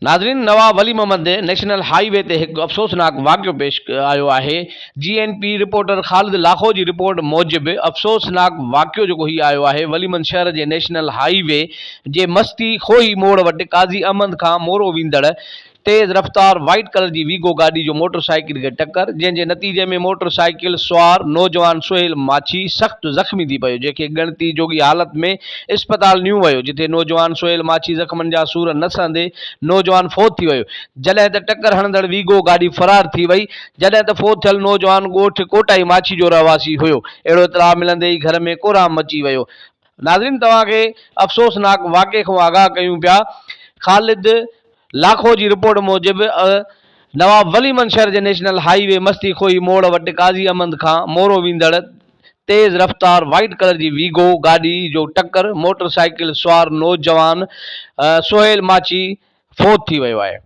ناظرين Nawab Wali Muhammad national highway تي هڪ افسوسناڪ واقعو پيش آيو آهي G N P reporter Khalid Lakho جي رپورٽ موجب افسوسناڪ واقعو جيڪو هي آيو آهي ولي محمد شهر جي نيشنل هائي وي جي مستي کوهي موڙ وٽ قاضي احمد کان مورو ويندڙ تيز رفتار وائيٽ ڪلر جي ويگو گاڏي جو موٽر سائيڪل کي ٽڪر، جنهن جي نتيجي ۾ موٽر سائيڪل سوار نوجوان سهيل ماڇي سخت زخمي ٿي پيو، جنهن کي ڳڻتي جوڳي حالت ۾ اسپتال نيو ويو، جتي نوجوان سهيل ماڇي زخمن جا سور نه سهندي نوجوان فوت ٿي ويو، جڏهن ته ٽڪر هڻندڙ ويگو گاڏي فرار ٿي وئي، جڏهن ته فوت ٿيل نوجوان ڳوٺ ڪوٽائي ماڇي جو رهواسي هيو، اهڙو اطلاع ملندي ئي گهر ۾ ڪهرام مچي ويو. ناظرين توهان کي افسوسناڪ واقعي کان آگاهه ڪيون پيا خالد لاکو جي رپورٽ موجب نواب ولي محمد شهر جي نيشنل هائي وي مستي کوهي موڙ وٽ قاضي احمد کان مورو ويندڙ تيز رفتار وائيٽ ڪلر جي ويگو گاڏي جو ٽڪر موٽر سائيڪل سوار نوجوان سهيل ماڇي فوت ٿي ويو آهي.